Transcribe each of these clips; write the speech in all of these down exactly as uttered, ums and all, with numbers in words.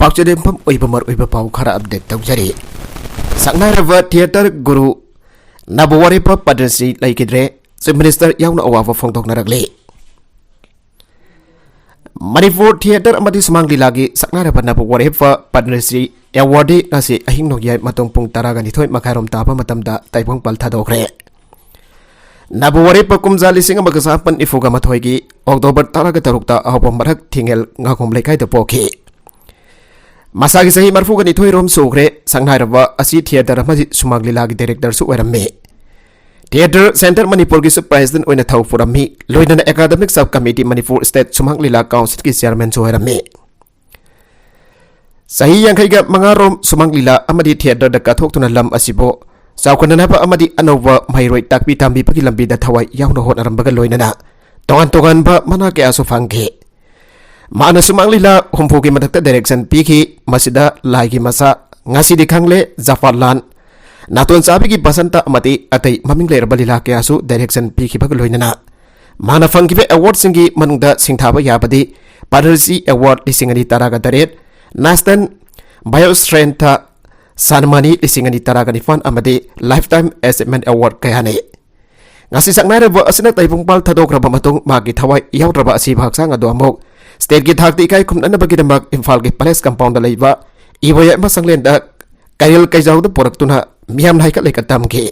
ꯄꯥꯎꯆꯦ ꯂꯦꯝꯐꯝ ꯑꯣꯏꯕ ꯃꯔꯨꯑꯣꯏꯕ ꯄꯥꯎ ꯈꯔ ꯑꯞꯗꯦꯠ ꯇꯧꯖꯔꯤ꯫ ꯁꯛꯅꯥꯏꯔꯕ ꯊꯤꯌꯦꯇꯔ ꯒꯨꯔꯨ ꯅꯕꯋꯥꯔꯦꯞꯄ ꯄꯗ꯭ꯔꯁꯤ ꯂꯩꯈꯤꯗ꯭ꯔꯦ꯫ ꯆꯤꯐ ꯃꯤꯅꯤꯁꯇꯔ ꯌꯥꯎꯅ ꯑꯋꯥꯕ ꯐꯣꯡꯗꯣꯛꯅꯔꯛꯂꯤ꯫ ꯃꯅꯤꯄꯨꯔ ꯊꯤꯌꯦꯇꯔ ꯑꯃꯗꯤ ꯁꯨꯃꯥꯡ ꯂꯤꯂꯥꯒꯤ ꯁꯛꯅꯥꯏꯔꯕ ꯅꯕꯋꯥꯔꯦꯞꯄ ꯄꯗ꯭ꯃꯁ꯭ꯔꯤ ꯑꯦꯋꯥꯔꯗꯤ ꯉꯁꯤ ꯑꯍꯤꯡ ꯅꯣꯡꯌꯥꯏ ꯃꯇꯨꯡ ꯄꯨꯡ ꯇꯔꯥꯒ ꯅꯤꯊꯣꯏ ꯃꯈꯥꯏꯔꯣꯝ ꯇꯥꯕ ꯃꯇꯝꯗ ꯇꯥꯏꯕꯪꯄꯥꯜ ꯊꯥꯗꯣꯛꯈ꯭ꯔꯦ꯫ ꯅꯕꯋꯥꯔꯦꯞꯄ ꯀꯨꯝꯖꯥ ꯂꯤꯁꯤꯡ ꯑꯃꯒ ꯆꯃꯥꯄꯟ ꯅꯤꯐꯨꯒ ꯃꯥꯊꯣꯏꯒꯤ ꯑꯣꯛꯇꯣꯕꯔ ꯇꯔꯥꯒ ꯇꯔꯨꯛꯇ ꯑꯍꯧꯕ ꯃꯔꯛ ꯊꯤꯡꯉꯦꯜ ꯉꯥꯈꯣꯝ ꯂꯩꯀꯥꯏꯗ ꯄꯣꯛꯈꯤ꯫ ꯃꯁꯥꯒꯤ ꯆꯍꯤ ꯃꯔꯤꯐꯨꯒ ꯅꯤꯊꯣꯏ ꯔꯣꯝ ꯁꯨꯈ꯭ꯔꯦ꯫ ꯁꯛꯅꯥꯏꯔꯕ ꯑꯁꯤ ꯊꯤꯌꯦꯇꯔ ꯑꯃꯗꯤ ꯁꯨꯃꯥꯡ ꯂꯤꯂꯥꯒꯤ ꯗꯥꯏꯔꯦꯛꯇꯔꯁꯨ ꯑꯣꯏꯔꯝꯃꯤ꯫ ꯊꯤꯌꯦꯇꯔ ꯁꯦꯟꯇꯔ ꯃꯅꯤꯄꯨꯔꯒꯤꯁꯨ ꯄ꯭ꯔꯦꯁꯤꯗꯦꯟꯠ ꯑꯣꯏꯅ ꯊꯧ ꯄꯨꯔꯝꯃꯤ꯫ ꯂꯣꯏꯅꯅ academic sub committee Manipur state ꯁꯨꯃꯥꯡ ꯂꯤꯂꯥ ꯀꯥꯎꯟꯁꯤꯜꯒꯤ ꯆꯤꯌꯔꯃꯦꯟꯁꯨ ꯑꯣꯏꯔꯝꯃꯤ꯫ ꯆꯍꯤ ꯌꯥꯡꯈꯩꯒ ꯃꯉꯥ ꯔꯣꯝ ꯁꯨꯃꯥꯡ ꯂꯤꯂꯥ ꯑꯃꯗꯤ ꯊꯤꯌꯦꯇꯔꯗ ꯀꯠꯊꯣꯛꯇꯨꯅ ꯂꯝ ꯑꯁꯤꯕꯨ ꯆꯥꯎꯈꯠꯅꯅꯕ ꯑꯃꯗꯤ ꯑꯅꯧꯕ ꯃꯍꯩꯔꯣꯏ ꯇꯥꯛꯄꯤ ꯇꯝꯕꯤꯕꯒꯤ ꯂꯝꯕꯤꯗ ꯊꯋꯥꯏ ꯌꯥꯎꯅ ꯍꯣꯠꯅꯔꯝꯕꯒ ꯂꯣꯏꯅꯅ ꯇꯣꯉꯥꯟ ꯇꯣꯉꯥꯟꯕ ꯃꯅꯥ ꯀꯌꯥꯁꯨ ꯐꯪꯈꯤ꯫ ꯃꯍꯥꯛꯅ ꯁꯨꯃꯥꯡ ꯂꯤꯂꯥ ꯍꯨꯝꯐꯨꯒꯤ ꯃꯊꯛꯇ ꯗꯥꯏꯔꯦꯛꯁꯟ ꯄꯤꯈꯤ꯫ ꯃꯁꯤꯗ ꯂꯥꯏꯒꯤ ꯃꯆꯥ, ꯉꯁꯤꯗꯤ ꯈꯪꯂꯦ, ꯖꯐꯥꯔꯂꯥꯟ, ꯅꯥꯇꯣꯟ ꯆꯥꯕꯤꯒꯤ ꯕꯁꯟꯇ ꯑꯃꯗꯤ ꯑꯇꯩ ꯃꯃꯤꯡ ꯂꯩꯔꯕ ꯂꯤꯂꯥ ꯀꯌꯥꯁꯨ ꯗꯥꯏꯔꯦꯛꯁꯟ ꯄꯤꯈꯤꯕꯒ ꯂꯣꯏꯅꯅ ꯃꯥꯅ ꯐꯪꯈꯤꯕ ꯑꯦꯋꯥꯔꯗꯁꯤꯡꯒꯤ ꯃꯅꯨꯡꯗ ꯁꯤꯡꯊꯥꯕ ꯌꯥꯕꯗꯤ ꯄꯗ꯭ꯃꯁ꯭ꯔꯤ ꯑꯦꯋꯥꯔꯗ ꯂꯤꯁꯤꯡ ꯑꯅꯤ ꯇꯔꯥꯒ ꯇꯔꯦꯠ, ꯅꯦꯁꯅꯦꯜ ꯕꯥꯏꯑꯣꯁ꯭ꯔꯦꯟꯊ ꯁꯟꯃꯥꯅꯤ ꯂꯤꯁꯤꯡ ꯑꯅꯤ ꯇꯔꯥꯒ ꯅꯤꯄꯥꯟ ꯑꯃꯗꯤ ꯂꯥꯏꯐ ꯇꯥꯏꯝ ꯑꯦꯆꯤꯚꯃꯦꯟꯠ ꯑꯦꯋꯥꯔꯗ ꯀꯌꯥꯅꯤ꯫ ꯉꯁꯤ ꯁꯛꯅꯥꯏꯔꯕ ꯑꯁꯤꯅ ꯇꯥꯏꯕꯪꯄꯥꯜ ꯊꯥꯗꯣꯛꯈ꯭ꯔꯕ ꯃꯇꯨꯡ ꯃꯍꯥꯛꯀꯤ ꯊꯋꯥꯏ ꯌꯥꯎꯗ꯭ꯔꯕ ꯑꯁꯤꯕ ꯍꯛꯆꯥꯡ ꯑꯗꯨ ꯑꯃꯨꯛ ꯁ꯭ꯇꯦꯠꯀꯤ ꯊꯥꯛꯇ ꯏꯀꯥꯏ ꯈꯨꯝꯅꯅꯕꯒꯤꯗꯃꯛ ꯏꯝꯐꯥꯜꯒꯤ ꯄꯦꯂꯦꯁ ꯀꯝꯄꯥꯎꯟꯗ ꯂꯩꯕ ꯏꯕꯣꯌꯥꯏꯃ ꯁꯪꯂꯦꯟꯗ ꯀꯩꯔꯦꯜ ꯀꯩꯖꯥꯎꯗ ꯄꯨꯔꯛꯇꯨꯅ ꯃꯤꯌꯥꯝꯅ ꯍꯩꯒꯠ ꯂꯩꯒꯠ ꯇꯝꯈꯤ꯫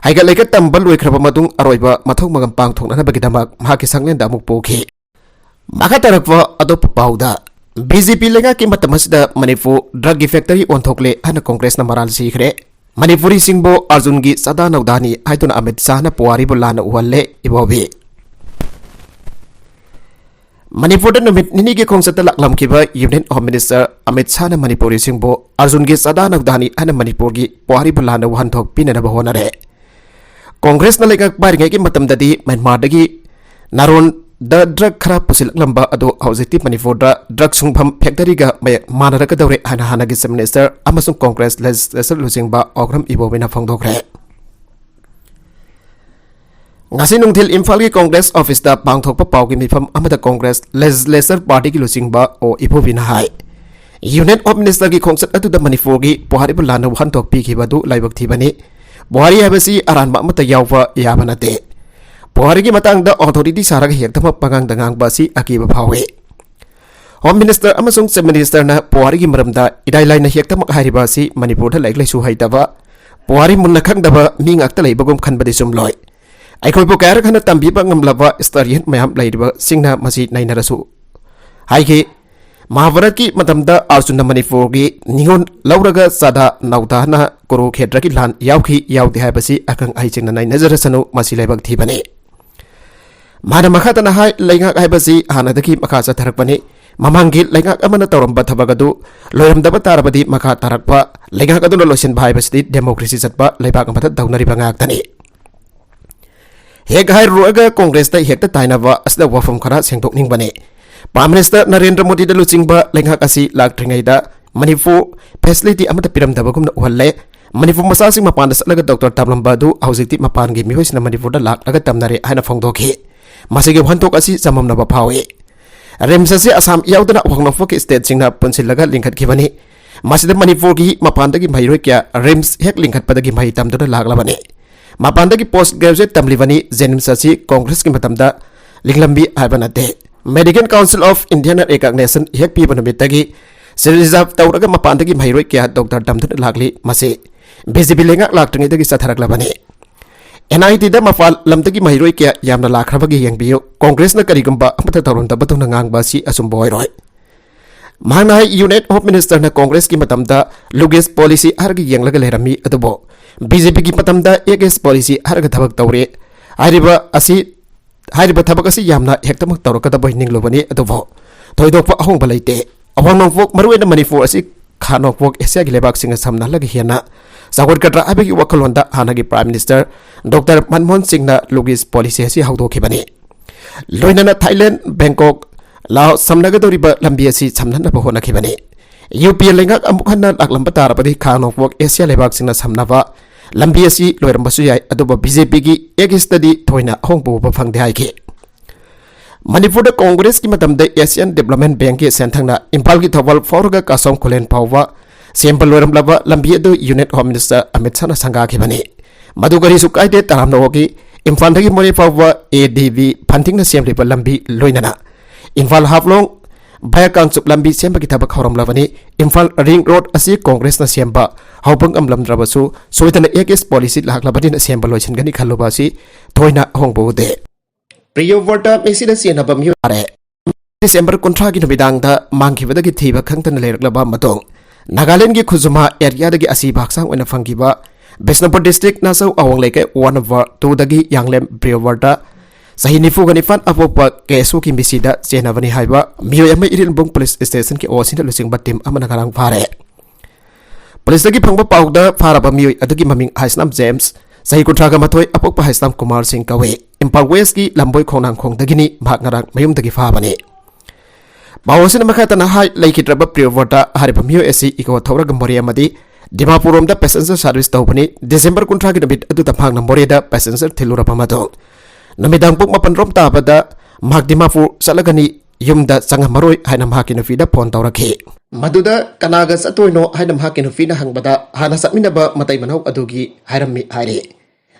ꯍꯩꯒꯠ ꯂꯩꯒꯠ ꯇꯝꯕ ꯂꯣꯏꯈ꯭ꯔꯕ ꯃꯇꯨꯡ ꯑꯔꯣꯏꯕ ꯃꯊꯧ ꯃꯉꯝ ꯄꯥꯡꯊꯣꯛꯅꯅꯕꯒꯤꯗꯃꯛ ꯃꯍꯥꯛꯀꯤ ꯁꯪꯂꯦꯟꯗ ꯑꯃꯨꯛ ꯄꯨꯈꯤ꯫ ꯃꯈꯥ ꯇꯥꯔꯛꯄ ꯑꯇꯣꯞꯄ ꯄꯥꯎꯗ, ꯕꯤ ꯖꯦ ꯄꯤ ꯂꯩꯉꯥꯛꯀꯤ ꯃꯇꯝ ꯑꯁꯤꯗ ꯃꯅꯤꯄꯨꯔ ꯗ꯭ꯔꯒꯀꯤ ꯐꯦꯛꯇꯔꯤ ꯑꯣꯟꯊꯣꯛꯂꯦ ꯍꯥꯏꯅ ꯀꯣꯡꯒ꯭ꯔꯦꯁꯅ ꯃꯔꯥꯜ ꯁꯤꯈ꯭ꯔꯦ꯫ ꯃꯅꯤꯄꯨꯔꯤꯁꯤꯡꯕꯨ ꯑꯔꯖꯨꯟꯒꯤ ꯆꯥꯗꯥ ꯅꯧꯗꯥꯅꯤ ꯍꯥꯏꯗꯨꯅ ꯑꯃꯤꯠ ꯁꯥꯍꯅ ꯄꯨꯋꯥꯔꯤꯕꯨ ꯂꯥꯟꯅ ꯎꯍꯜꯂꯦ꯫ ꯏꯕꯣꯕꯤ꯫ ꯃꯅꯤꯄꯨꯔꯗ ꯅꯨꯃꯤꯠ ꯅꯤꯅꯤꯒꯤ ꯈꯣꯡꯆꯠꯇ ꯂꯥꯛꯂꯝꯈꯤꯕ ꯌꯨꯅꯤꯌꯟ ꯍꯣꯝ ꯃꯤꯅꯤꯁꯇꯔ ꯑꯃꯤꯠ ꯁꯥꯍꯅ ꯃꯅꯤꯄꯨꯔꯤꯁꯤꯡꯕꯨ ꯑꯔꯖꯨꯟꯒꯤ ꯆꯥꯗꯥ ꯅꯧꯗꯥꯅꯤ ꯍꯥꯏꯅ ꯃꯅꯤꯄꯨꯔꯒꯤ ꯄꯨꯋꯥꯔꯤꯕꯨ ꯂꯥꯟꯅ ꯋꯥꯍꯟꯊꯣꯛ ꯄꯤꯅꯅꯕ ꯍꯣꯠꯅꯔꯦ꯫ ꯀꯣꯡꯒ꯭ꯔꯦꯁꯅ ꯂꯩꯉꯥꯛ ꯄꯥꯏꯔꯤꯉꯩꯒꯤ ꯃꯇꯝꯗꯗꯤ ꯃ꯭ꯌꯥꯟꯃꯥꯔꯗꯒꯤ ꯅꯥꯔꯣꯟꯗ ꯗ꯭ꯔꯒ ꯈꯔ ꯄꯨꯁꯤꯜꯂꯛꯂꯝꯕ ꯑꯗꯨ ꯍꯧꯖꯤꯛꯇꯤ ꯃꯅꯤꯄꯨꯔꯗ ꯗ꯭ꯔꯒ ꯁꯨꯡꯐꯝ ꯐꯦꯛꯇꯔꯤꯒ ꯃꯌꯦꯛ ꯃꯥꯟꯅꯔꯛꯀꯗꯧꯔꯦ ꯍꯥꯏꯅ ꯍꯥꯟꯅꯒꯤ ꯆꯤꯐ ꯃꯤꯅꯤꯁꯇꯔ ꯑꯃꯁꯨꯡ ꯀꯣꯡꯒ꯭ꯔꯦꯁ ꯂꯦꯖꯤꯁꯂꯦꯆꯔ ꯂꯨꯆꯤꯡꯕ ꯑꯣꯀ꯭ꯔꯝ ꯏꯕꯣꯕꯤꯅ ꯐꯣꯡꯗꯣꯛꯈ꯭ꯔꯦ꯫ ꯉꯁꯤ ꯅꯨꯡꯊꯤꯜ ꯏꯝꯐꯥꯜꯒꯤ ꯀꯣꯡꯒ꯭ꯔꯦꯁ ꯑꯣꯐꯤꯁꯇ ꯄꯥꯡꯊꯣꯛꯄ ꯄꯥꯎꯒꯤ ꯃꯤꯐꯝ ꯑꯃꯗ ꯀꯣꯡꯒ꯭ꯔꯦꯁ ꯂꯦꯖꯤꯁꯂꯦꯆꯔ ꯄꯥꯔꯇꯤꯒꯤ ꯂꯨꯆꯤꯡꯕ ꯑꯣ ꯏꯕꯣꯕꯤꯅ ꯍꯥꯏ, Union Home Ministerꯒꯤ ꯈꯣꯡꯆꯠ ꯑꯗꯨꯗ ꯃꯅꯤꯄꯨꯔꯒꯤ ꯄꯨꯋꯥꯔꯤꯕꯨ ꯂꯥꯟꯅ ꯋꯥꯍꯟꯊꯣꯛ ꯄꯤꯈꯤꯕ ꯑꯗꯨ ꯂꯥꯏꯕꯛ ꯊꯤꯕꯅꯤ꯫ ꯄꯨꯋꯥꯔꯤ ꯍꯥꯏꯕꯁꯤ ꯑꯔꯥꯟꯕ ꯑꯃꯠꯇ ꯌꯥꯎꯕ ꯌꯥꯕ ꯅꯠꯇꯦ꯫ ꯄꯨꯋꯥꯔꯤꯒꯤ ꯃꯇꯥꯡꯗ authority ꯁꯥꯔꯒ ꯍꯦꯛꯇꯃꯛ ꯄꯉꯥꯡꯗ ꯉꯥꯡꯕ ꯑꯁꯤ ꯑꯀꯤꯕ ꯐꯥꯎꯏ꯫ Home Minister ꯑꯃꯁꯨꯡ Chief Ministerꯅ ꯄꯨꯋꯥꯔꯤꯒꯤ ꯃꯔꯝꯗ ꯏꯔꯥꯏ ꯂꯥꯏꯅ ꯍꯦꯛꯇꯃꯛ ꯍꯥꯏꯔꯤꯕ ꯑꯁꯤ ꯃꯅꯤꯄꯨꯔꯗ ꯂꯥꯏꯔꯤꯛ ꯂꯥꯏꯁꯨ ꯍꯩꯇꯕ, ꯄꯨꯋꯥꯔꯤ ꯃꯨꯟꯅ ꯈꯪꯗꯕ ꯃꯤ ꯉꯥꯛꯇ ꯂꯩꯕꯒꯨꯝ ꯈꯟꯕꯗꯤ ꯆꯨꯝꯂꯣꯏ꯫ ꯑꯩꯈꯣꯏꯕꯨ ꯀꯌꯥꯔꯛ ꯍꯟꯅ ꯇꯝꯕꯤꯕ ꯉꯝꯂꯕ ꯁ꯭ꯇꯥꯔꯤꯌꯟ ꯃꯌꯥꯝ ꯂꯩꯔꯤꯕꯁꯤꯡꯅ ꯃꯁꯤ ꯅꯩꯅꯔꯁꯨ ꯍꯥꯏꯈꯤ꯫ ꯃꯍꯥꯚꯥꯔꯠꯀꯤ ꯃꯇꯝꯗ ꯑꯔꯖꯨꯟꯅ ꯃꯅꯤꯄꯨꯔꯒꯤ ꯅꯤꯉꯣꯜ ꯂꯧꯔꯒ ꯆꯥꯗꯥ ꯅꯧꯗꯥꯅ ꯀꯨꯔꯨꯈꯦꯇ꯭ꯔꯒꯤ ꯂꯥꯟ ꯌꯥꯎꯈꯤ ꯌꯥꯎꯗꯦ ꯍꯥꯏꯕꯁꯤ ꯑꯈꯪ ꯑꯍꯩꯁꯤꯡꯅ ꯅꯩꯅꯖꯔꯁꯅꯨ, ꯃꯁꯤ ꯂꯥꯏꯕꯛ ꯊꯤꯕꯅꯤ꯫ ꯃꯥꯅ ꯃꯈꯥ ꯇꯥꯅ ꯍꯥꯏ, ꯂꯩꯉꯥꯛ ꯍꯥꯏꯕꯁꯤ ꯍꯥꯟꯅꯗꯒꯤ ꯃꯈꯥ ꯆꯠꯊꯔꯛꯄꯅꯤ꯫ ꯃꯃꯥꯡꯒꯤ ꯂꯩꯉꯥꯛ ꯑꯃꯅ ꯇꯧꯔꯝꯕ ꯊꯕꯛ ꯑꯗꯨ ꯂꯣꯏꯔꯝꯗꯕ ꯇꯥꯔꯕꯗꯤ ꯃꯈꯥ ꯇꯥꯔꯛꯄ ꯂꯩꯉꯥꯛ ꯑꯗꯨꯅ ꯂꯣꯏꯁꯤꯟꯕ ꯍꯥꯏꯕꯁꯤꯗꯤ democracy ꯆꯠꯄ ꯂꯩꯕꯥꯛ ꯑꯃꯗ ꯇꯧꯅꯔꯤꯕ ꯉꯥꯛꯇꯅꯤ꯫ ꯍꯦꯛ ꯍꯥꯏꯔꯨꯔꯒ ꯀꯣꯡꯒ꯭ꯔꯦꯁꯇ ꯍꯦꯛꯇ ꯇꯥꯏꯅꯕ ꯑꯁꯤꯗ ꯋꯥꯐꯝ ꯈꯔ ꯁꯦꯡꯗꯣꯛꯅꯤꯡꯕꯅꯤ꯫ Prime Minister ꯅꯔꯦꯟꯗ꯭ꯔ ꯃꯣꯗꯤꯗ ꯂꯨꯆꯤꯡꯕ ꯂꯩꯉꯥꯛ ꯑꯁꯤ ꯂꯥꯛꯇ꯭ꯔꯤꯉꯩꯗ ꯃꯅꯤꯄꯨꯔ facility ꯑꯃꯠꯇ ꯄꯤꯔꯝꯗꯕꯒꯨꯝꯅ ꯎꯍꯜꯂꯦ꯫ ꯃꯅꯤꯄꯨꯔ ꯃꯆꯥꯁꯤꯡ ꯃꯄꯥꯟꯗ ꯆꯠꯂꯒ ꯗꯣꯛꯇꯔ ꯇꯝꯂꯝꯕ ꯑꯗꯨ ꯍꯧꯖꯤꯛꯇꯤ ꯃꯄꯥꯟꯒꯤ ꯃꯤꯑꯣꯏꯁꯤꯡꯅ ꯃꯅꯤꯄꯨꯔꯗ ꯂꯥꯛꯂꯒ ꯇꯝꯅꯔꯦ ꯍꯥꯏꯅ ꯐꯣꯡꯗꯣꯛꯈꯤ꯫ ꯃꯁꯤꯒꯤ ꯋꯥꯍꯟꯊꯣꯛ ꯑꯁꯤ ꯆꯃꯝꯅꯕ ꯐꯥꯎꯏ꯫ RIMS ꯑꯁꯤ ꯑꯁꯥꯝ ꯌꯥꯎꯗꯅ ꯑꯋꯥꯡ ꯅꯣꯡꯄꯣꯛꯀꯤ stateꯁꯤꯡꯅ ꯄꯨꯟꯁꯤꯜꯂꯒ ꯂꯤꯡꯈꯠꯈꯤꯕꯅꯤ꯫ ꯃꯁꯤꯗ ꯃꯅꯤꯄꯨꯔꯒꯤ ꯃꯄꯥꯟꯗꯒꯤ ꯃꯍꯩꯔꯣꯏ ꯀꯌꯥ RIMS ꯍꯦꯛ ꯂꯤꯡꯈꯠꯄꯗꯒꯤ ꯃꯍꯩ ꯇꯝꯗꯨꯅ ꯂꯥꯛꯂꯕꯅꯤ꯫ ꯃꯄꯥꯟꯗꯒꯤ post graduate ꯇꯝꯂꯤꯕꯅꯤ꯫ JNIMS ꯑꯁꯤ ꯀꯣꯡꯒ꯭ꯔꯦꯁꯀꯤ ꯃꯇꯝꯗ ꯂꯤꯡꯂꯝꯃꯤ ꯍꯥꯏꯕ ꯅꯠꯇꯦ꯫ Medical Council of Indiaꯅ recognition ꯍꯦꯛ ꯄꯤꯕ ꯅꯨꯃꯤꯠꯇꯒꯤ reserve ꯇꯧꯔꯒ ꯃꯄꯥꯟꯗꯒꯤ ꯃꯍꯩꯔꯣꯏ ꯀꯌꯥ ꯗꯣꯛꯇꯔ ꯇꯝꯗꯨꯅ ꯂꯥꯛꯂꯤ꯫ ꯃꯁꯤ BJP ꯂꯩꯉꯥꯛ ꯂꯥꯛꯇ꯭ꯔꯤꯉꯩꯗꯒꯤ ꯆꯠꯊꯔꯛꯂꯕꯅꯤ꯫ NITꯗ ꯃꯄꯥꯟ ꯂꯝꯗꯒꯤ ꯃꯍꯩꯔꯣꯏ ꯀꯌꯥ ꯌꯥꯝꯅ ꯂꯥꯛꯈ꯭ꯔꯕꯒꯦ ꯌꯦꯡꯕꯤꯌꯨ꯫ ꯀꯣꯡꯒ꯭ꯔꯦꯁꯅ ꯀꯔꯤꯒꯨꯝꯕ ꯑꯃꯠꯇ ꯇꯧꯔꯝꯗꯕꯗꯧꯅ ꯉꯥꯡꯕ ꯑꯁꯤ ꯑꯆꯨꯝꯕ ꯑꯣꯏꯔꯣꯏ꯫ ꯃꯍꯥꯛꯅ ꯍꯥꯏ, Union Home Ministerꯅ ꯀꯣꯡꯒ꯭ꯔꯦꯁꯀꯤ ꯃꯇꯝꯗ luggage policy ꯍꯥꯏꯔꯒ ꯌꯦꯡꯂꯒ ꯂꯩꯔꯝꯃꯤ, ꯑꯗꯨꯕꯨ BJPꯒꯤ ꯃꯇꯝꯗ luggage policy ꯍꯥꯏꯔꯒ ꯊꯕꯛ ꯇꯧꯔꯦ꯫ ꯍꯥꯏꯔꯤꯕ ꯑꯁꯤ, ꯍꯥꯏꯔꯤꯕ ꯊꯕꯛ ꯑꯁꯤ ꯌꯥꯝꯅ ꯍꯦꯛꯇꯃꯛ ꯇꯧꯔꯛꯀꯗꯕ ꯅꯤꯡꯂꯨꯕꯅꯤ, ꯑꯗꯨꯕꯨ ꯊꯣꯏꯗꯣꯛꯄ ꯑꯍꯣꯡꯕ ꯂꯩꯇꯦ꯫ ꯑꯋꯥꯡ ꯅꯣꯡꯄꯣꯛ, ꯃꯔꯨꯑꯣꯏꯅ ꯃꯅꯤꯄꯨꯔ ꯑꯁꯤ ꯈꯥ ꯅꯣꯡꯄꯣꯛ ꯑꯦꯁꯤꯌꯥꯒꯤ ꯂꯩꯕꯥꯛꯁꯤꯡꯒ ꯁꯝꯅꯍꯜꯂꯒ ꯍꯦꯟꯅ ꯆꯥꯎꯈꯠꯀꯗ꯭ꯔꯥ ꯍꯥꯏꯕꯒꯤ ꯋꯥꯈꯜꯂꯣꯟꯗ ꯍꯥꯟꯅꯒꯤ Prime Minister ꯗꯣꯛꯇꯔ ꯃꯟꯃꯣꯍꯟ ꯁꯤꯡꯅ luggage policy ꯑꯁꯤ ꯍꯧꯗꯣꯛꯈꯤꯕꯅꯤ꯫ ꯂꯣꯏꯅꯅ ꯊꯥꯏꯂꯦꯟ, ꯕꯦꯡꯀꯣꯛ, ꯂꯥꯑꯣ ꯁꯝꯅꯒꯗꯧꯔꯤꯕ ꯂꯝꯕꯤ ꯑꯁꯤ ꯁꯝꯅꯅꯕ ꯍꯣꯠꯅꯈꯤꯕꯅꯤ꯫ UPA ꯂꯩꯉꯥꯛ ꯑꯃꯨꯛ ꯍꯟꯅ ꯂꯥꯛꯂꯝꯕ ꯇꯥꯔꯕꯗꯤ ꯈꯥ ꯅꯣꯡꯄꯣꯛ ꯑꯦꯁꯤꯌꯥ ꯂꯩꯕꯥꯛꯁꯤꯡꯅ ꯁꯝꯅꯕ ꯂꯝꯕꯤ ꯑꯁꯤ ꯂꯣꯏꯔꯝꯕꯁꯨ ꯌꯥꯏ, ꯑꯗꯨꯕꯨ BJPꯒꯤ luggage ꯇꯗꯤ ꯊꯣꯏꯅ ꯑꯍꯣꯡꯕ ꯎꯕ ꯐꯪꯗꯦ ꯍꯥꯏꯈꯤ꯫ ꯃꯅꯤꯄꯨꯔꯗ ꯀꯣꯡꯒ꯭ꯔꯦꯁꯀꯤ ꯃꯇꯝꯗ ꯑꯦꯁꯤꯌꯥꯟ ꯗꯤꯕ꯭ꯂꯞꯃꯦꯟ ꯕꯦꯡꯛꯀꯤ ꯁꯦꯟꯊꯪꯅ ꯏꯝꯐꯥꯜꯒꯤ ꯊꯧꯕꯥꯜ ꯐꯥꯎꯔꯒ ꯀꯥꯁꯣꯡ ꯈꯨꯂꯦꯟ ꯐꯥꯎꯕ ꯁꯦꯝꯕ ꯂꯣꯏꯔꯝꯂꯕ ꯂꯝꯕꯤ ꯑꯗꯨ ꯌꯨꯅꯤꯠ ꯍꯣꯝ ꯃꯤꯅꯤꯁꯇꯔ ꯑꯃꯤꯠ ꯁꯥꯍꯅ ꯁꯪꯒꯥꯈꯤꯕꯅꯤ꯫ ꯃꯗꯨ ꯀꯔꯤꯁꯨ ꯀꯥꯏꯗꯦ, ꯇꯔꯥꯝꯅ ꯑꯣꯛꯏ꯫ ꯏꯝꯐꯥꯜꯗꯒꯤ ꯃꯣꯔꯦ ꯐꯥꯎꯕ ꯑꯦ ꯗꯤ ꯕꯤ ꯐꯟꯗꯤꯡꯅ ꯁꯦꯝꯂꯤꯕ ꯂꯝꯕꯤ, ꯂꯣꯏꯅꯅ ꯏꯝꯐꯥꯜ ꯍꯥꯐꯂꯣꯡ ꯚꯌꯥ ꯀꯥꯡꯆꯨꯞ ꯂꯝꯕꯤ ꯁꯦꯝꯕꯒꯤ ꯊꯕꯛ ꯍꯧꯔꯝꯂꯕꯅꯤ꯫ ꯏꯝꯐꯥꯜ ꯔꯤꯡ ꯔꯣꯗ ꯑꯁꯤ ꯀꯣꯡꯒ꯭ꯔꯦꯁꯅ ꯁꯦꯝꯕ ꯍꯧꯕ ꯉꯝꯂꯝꯗ꯭ꯔꯕꯁꯨ, ꯁꯣꯏꯗꯅ ꯑꯦ ꯀꯦ ꯑꯦꯁ ꯄꯣꯂꯤꯁꯤ ꯂꯥꯛꯂꯕꯅꯤꯅ ꯁꯦꯝꯕ ꯂꯣꯏꯁꯤꯟꯒꯅꯤ ꯈꯜꯂꯨꯕ ꯑꯁꯤ ꯊꯣꯏꯅ ꯑꯍꯣꯡꯕ ꯎꯗꯦ꯫ ꯄ꯭ꯔꯤꯌꯣ ꯕꯔꯇꯥ ꯃꯤꯁꯤꯗ ꯆꯦꯟꯅꯕ ꯃꯤꯑꯣꯏ ꯇꯥꯔꯦ꯫ ꯗꯤꯁꯦꯝꯕꯔ ꯀꯨꯟꯊ꯭ꯔꯥꯒꯤ ꯅꯨꯃꯤꯗꯥꯡꯗ ꯃꯥꯡꯈꯤꯕꯗꯒꯤ ꯊꯤꯕ ꯈꯪꯗꯅ ꯂꯩꯔꯛꯂꯕ ꯃꯇꯨꯡ, ꯅꯥꯒꯥꯂꯦꯟꯗꯒꯤ ꯈꯨꯖꯨꯃꯥ ꯑꯦꯔꯤꯌꯥꯗꯒꯤ ꯑꯁꯤꯕ ꯍꯛꯆꯥꯡ ꯑꯣꯏꯅ ꯐꯪꯈꯤꯕ ꯕꯤꯁꯅꯨꯄꯨꯔ ꯗꯤꯁꯇ꯭ꯔꯤꯛ ꯅꯥꯆꯧ ꯑꯋꯥꯡ ꯂꯩꯀꯥꯏ ꯋꯥꯔꯗ ꯅꯝꯕꯔ ꯇꯨꯗꯒꯤ ꯌꯥꯡꯂꯦꯝ ꯄ꯭ꯔꯤꯌꯣꯕ꯭ꯔꯇ, ꯆꯍꯤ ꯅꯤꯐꯨꯒ ꯅꯤꯄꯥꯟ, ꯑꯄꯣꯛꯄ ꯀꯦꯁꯨꯒꯤ ꯃꯤꯁꯤꯗ ꯆꯦꯟꯅꯕꯅꯤ ꯍꯥꯏꯕ ꯃꯤꯑꯣꯏ ꯑꯃ ꯏꯔꯤꯜꯕꯨꯡ ꯄꯨꯂꯤꯁ ꯁ꯭ꯇꯦꯁꯟꯒꯤ ꯑꯣ ꯁꯤꯅ ꯂꯨꯆꯤꯡꯕ ꯇꯤꯝ ꯑꯃꯅ ꯉꯔꯥꯡ ꯐꯥꯔꯦ꯫ ꯄꯨꯂꯤꯁꯇꯒꯤ ꯐꯪꯕ ꯄꯥꯎꯗ ꯐꯥꯔꯕ ꯃꯤꯑꯣꯏ ꯑꯗꯨꯒꯤ ꯃꯃꯤꯡ ꯍꯥꯏꯁꯅꯥꯝ ꯖꯦꯝꯁ, ꯆꯍꯤ ꯀꯨꯟꯊ꯭ꯔꯥꯒ ꯃꯥꯊꯣꯏ, ꯑꯄꯣꯛꯄ ꯍꯥꯏꯁꯅꯥꯝ ꯀꯨꯃꯥꯔ ꯁꯤꯡ ꯀꯧꯏ꯫ ꯏꯝꯐꯥꯜ ꯋꯦꯁꯀꯤ ꯂꯝꯕꯣꯏ ꯈꯣꯡꯅꯥꯡꯈꯣꯡꯗꯒꯤꯅꯤ꯫ ꯃꯍꯥꯛ ꯉꯔꯥꯡ ꯃꯌꯨꯝꯗꯒꯤ ꯐꯥꯕꯅꯤ꯫ ꯄꯥꯎ ꯑꯁꯤꯅ ꯃꯈꯥ ꯇꯥꯅ ꯍꯥꯏ, ꯂꯩꯈꯤꯗ꯭ꯔꯕ ꯄ꯭ꯔꯤꯌꯣꯕ꯭ꯔꯇ ꯍꯥꯏꯔꯤꯕ ꯃꯤꯑꯣꯏ ꯑꯁꯤ ꯏꯀꯣ ꯊꯧꯔꯒ ꯃꯣꯔꯦ ꯑꯃꯗꯤ ꯗꯤꯃꯥꯄꯨꯔ ꯔꯣꯝꯗ ꯄꯦꯁꯦꯟꯖꯔ ꯁꯥꯔꯚꯤꯁ ꯇꯧꯕꯅꯤ꯫ ꯗꯤꯁꯦꯝꯕꯔ ꯀꯨꯟꯊ꯭ꯔꯥꯒꯤ ꯅꯨꯃꯤꯠ ꯑꯗꯨꯗ ꯃꯍꯥꯛꯅ ꯃꯣꯔꯦꯗ ꯄꯦꯁꯦꯟꯖꯔ ꯊꯤꯜꯂꯨꯔꯕ ꯃꯇꯨꯡ, ꯅꯨꯃꯤꯗꯥꯡ ꯄꯨꯡ ꯃꯥꯄꯟ ꯔꯣꯝ ꯇꯥꯕꯗ ꯃꯍꯥꯛ ꯗꯤꯃꯥꯄꯨꯔ ꯆꯠꯂꯒꯅꯤ, ꯌꯨꯝꯗ ꯆꯪꯉꯝꯃꯔꯣꯏ ꯍꯥꯏꯅ ꯃꯍꯥꯛꯀꯤ ꯅꯨꯄꯤꯗ ꯐꯣꯟ ꯇꯧꯔꯛꯈꯤ꯫ ꯃꯗꯨꯗ ꯀꯅꯥꯒ ꯆꯠꯇꯣꯏꯅꯣ ꯍꯥꯏꯅ ꯃꯍꯥꯛꯀꯤ ꯅꯨꯄꯤꯅ ꯍꯪꯕꯗ, ꯍꯥꯟꯅ ꯆꯠꯃꯤꯟꯅꯕ ꯃꯇꯩ ꯃꯅꯥꯎ ꯑꯗꯨꯒꯤ ꯍꯥꯏꯔꯝꯃꯤ ꯍꯥꯏꯔꯤ꯫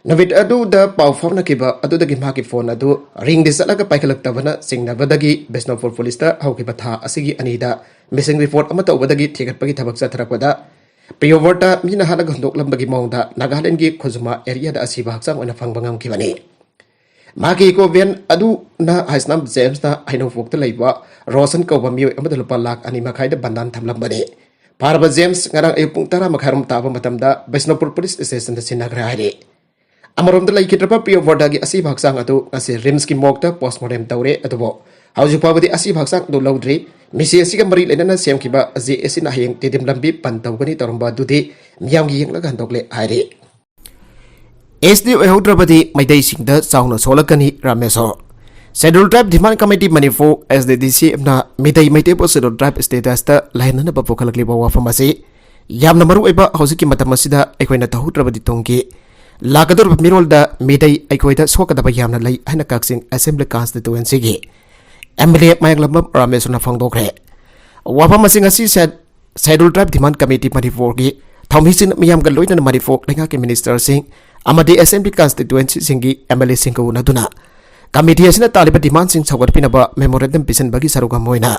ꯅꯨꯃꯤꯠ ꯑꯗꯨꯗ ꯄꯥꯎ ꯐꯥꯎꯅꯈꯤꯕ ꯑꯗꯨꯗꯒꯤ ꯃꯍꯥꯛꯀꯤ ꯐꯣꯟ ꯑꯗꯨ ꯔꯤꯡꯗꯤ ꯆꯠꯂꯒ ꯄꯥꯏꯈꯠꯂꯛꯇꯕꯅ ꯆꯤꯡꯅꯕꯗꯒꯤ ꯕꯤꯁꯅꯨꯄꯨꯔ ꯄꯨꯂꯤꯁꯇ ꯍꯧꯈꯤꯕ ꯊꯥ ꯑꯁꯤꯒꯤ ꯑꯅꯤꯗ ꯃꯤꯁꯤꯡ ꯔꯤꯄꯣꯔꯠ ꯑꯃ ꯇꯧꯕꯗꯒꯤ ꯊꯤꯒꯠꯄꯒꯤ ꯊꯕꯛ ꯆꯠꯊꯔꯛꯄꯗ, ꯄ꯭ꯔꯤꯌꯣꯕꯔꯇ ꯃꯤꯅ ꯍꯥꯠꯂꯒ ꯍꯨꯟꯗꯣꯛꯂꯝꯕꯒꯤ ꯃꯑꯣꯡꯗ ꯅꯥꯒꯥꯂꯦꯟꯗꯒꯤ ꯈꯨꯖꯨꯃꯥ ꯑꯦꯔꯤꯌꯥꯗ ꯑꯁꯤꯕ ꯍꯛꯆꯥꯡ ꯑꯣꯏꯅ ꯐꯪꯕ ꯉꯝꯈꯤꯕꯅꯤ꯫ ꯃꯍꯥꯛꯀꯤ ꯏꯀꯣ ꯚꯦꯟ ꯑꯗꯨꯅ ꯍꯥꯏꯁꯅꯥꯝ ꯖꯦꯝꯁꯅ ꯍꯩꯅꯧꯄꯣꯛꯇ ꯂꯩꯕ ꯔꯣꯁꯟ ꯀꯧꯕ ꯃꯤꯑꯣꯏ ꯑꯃꯗ ꯂꯨꯄꯥ ꯂꯥꯈ ꯑꯅꯤ ꯃꯈꯥꯏꯗ ꯕꯟꯗꯥꯟ ꯊꯝꯂꯝꯕꯅꯤ꯫ ꯐꯥꯔꯕ ꯖꯦꯝꯁ ꯉꯔꯥꯡ ꯑꯌꯨꯛ ꯄꯨꯡ ꯇꯔꯥ ꯃꯈꯥꯏꯔꯣꯝ ꯇꯥꯕ ꯃꯇꯝꯗ ꯕꯤꯁꯅꯨꯄꯨꯔ ꯄꯨꯂꯤꯁ ꯁ꯭ꯇꯦꯁꯟꯗ ꯁꯤꯟꯅꯈ꯭ꯔꯦ ꯍꯥꯏꯔꯤ꯫ ꯑꯃꯔꯣꯝꯗ ꯂꯩꯈꯤꯗ꯭ꯔꯕ ꯄ꯭ꯔꯤꯌꯣꯕꯔꯇꯒꯤ ꯑꯁꯤꯕ ꯍꯛꯆꯥꯡ ꯑꯗꯨ ꯉꯁꯤ ꯔꯤꯝꯁꯀꯤ ꯃꯣꯔꯒꯇ ꯄꯣꯁꯃꯣꯔꯇꯦꯝ ꯇꯧꯔꯦ꯫ ꯑꯗꯨꯕꯨ ꯍꯧꯖꯤꯛ ꯐꯥꯎꯕꯗꯤ ꯑꯁꯤꯕ ꯍꯛꯆꯥꯡ ꯑꯗꯨ ꯂꯧꯗ꯭ꯔꯤ꯫ ꯃꯤꯁꯤ ꯑꯁꯤꯒ ꯃꯔꯤ ꯂꯩꯅꯅ ꯁꯦꯝꯈꯤꯕ ꯖꯦ ꯑꯦ ꯁꯤꯅ ꯍꯌꯦꯡ ꯇꯦꯗꯤꯝ ꯂꯝꯕꯤ ꯕꯟ ꯇꯧꯒꯅꯤ ꯇꯧꯔꯝꯕ ꯑꯗꯨꯗꯤ ꯃꯤꯌꯥꯝꯒꯤ ꯌꯦꯡꯂꯒ ꯍꯟꯗꯣꯛꯂꯦ ꯍꯥꯏꯔꯤ꯫ ꯑꯦꯁ ꯇꯤ ꯑꯣꯏꯍꯧꯗ꯭ꯔꯕꯗꯤ ꯃꯩꯇꯩꯁꯤꯡꯗ ꯆꯥꯎꯅ ꯁꯣꯛꯂꯛꯀꯅꯤ, ꯔꯥꯃꯦꯁꯣ꯫ Schedule tribe demand committee Manipur, S D D C ꯑꯦꯐꯅ ꯃꯤꯇꯩ, ꯃꯩꯇꯩꯕꯨ ꯁꯦꯗ꯭ꯌꯨꯜ ꯇ꯭ꯔꯥꯏꯕ ꯁ꯭ꯇꯦꯇꯁꯇ ꯂꯩꯍꯟꯅꯅꯕ ꯄꯨꯈꯠꯂꯛꯂꯤꯕ ꯋꯥꯐꯝ ꯑꯁꯤ ꯌꯥꯝꯅ ꯃꯔꯨ ꯑꯣꯏꯕ꯫ ꯍꯧꯖꯤꯛꯀꯤ ꯃꯇꯝ ꯑꯁꯤꯗ ꯑꯩꯈꯣꯏꯅ ꯇꯧꯍꯧꯗ꯭ꯔꯕꯗꯤ ꯇꯨꯡꯒꯤ ꯂꯥꯛꯀꯗꯧꯔꯤꯕ ꯃꯤꯔꯣꯜꯗ ꯃꯤꯇꯩ ꯑꯩꯈꯣꯏꯗ ꯁꯣꯛꯀꯗꯕ ꯌꯥꯝꯅ ꯂꯩ ꯍꯥꯏꯅ ꯀꯛꯆꯤꯡ ꯑꯦꯁꯦꯝꯕ꯭ꯂꯤ ꯀꯟꯁꯇꯤꯇꯨꯋꯦꯟꯁꯤꯒꯤ ꯑꯦꯝ ꯑꯦꯜ ꯑꯦ ꯃꯌꯥꯡꯂꯝꯕꯝ ꯔꯥꯃꯦꯁꯣꯔꯅ ꯐꯣꯡꯗꯣꯛꯈ꯭ꯔꯦ꯫ ꯋꯥꯐꯝ ꯑꯁꯤꯡ ꯑꯁꯤ ꯁꯦ-, Scheduled Tribe Demand Committee ꯃꯅꯤꯄꯨꯔꯒꯤ ꯊꯧꯃꯤꯁꯤꯡ ꯃꯤꯌꯥꯝꯒ ꯂꯣꯏꯅꯅ ꯃꯅꯤꯄꯨꯔ ꯂꯩꯉꯥꯛꯀꯤ ꯃꯤꯅꯤꯁꯇꯔꯁꯤꯡ ꯑꯃꯗꯤ ꯑꯦꯁꯦꯝꯕ꯭ꯂꯤ ꯀꯟꯁꯇꯤꯇ꯭ꯋꯦꯟꯁꯤꯁꯤꯡꯒꯤ ꯑꯦꯝ ꯑꯦꯜ ꯑꯦꯁꯤꯡꯒ ꯎꯅꯗꯨꯅ ꯀꯃꯤꯇꯤ ꯑꯁꯤꯅ ꯇꯥꯜꯂꯤꯕ ꯗꯤꯃꯥꯟꯁꯤꯡ ꯁꯧꯒꯠꯄꯤꯅꯕ ꯃꯦꯃꯣꯔꯦꯟꯗꯝ ꯄꯤꯁꯤꯟꯕꯒꯤ ꯁꯔꯨꯛ ꯑꯃ ꯑꯣꯏꯅ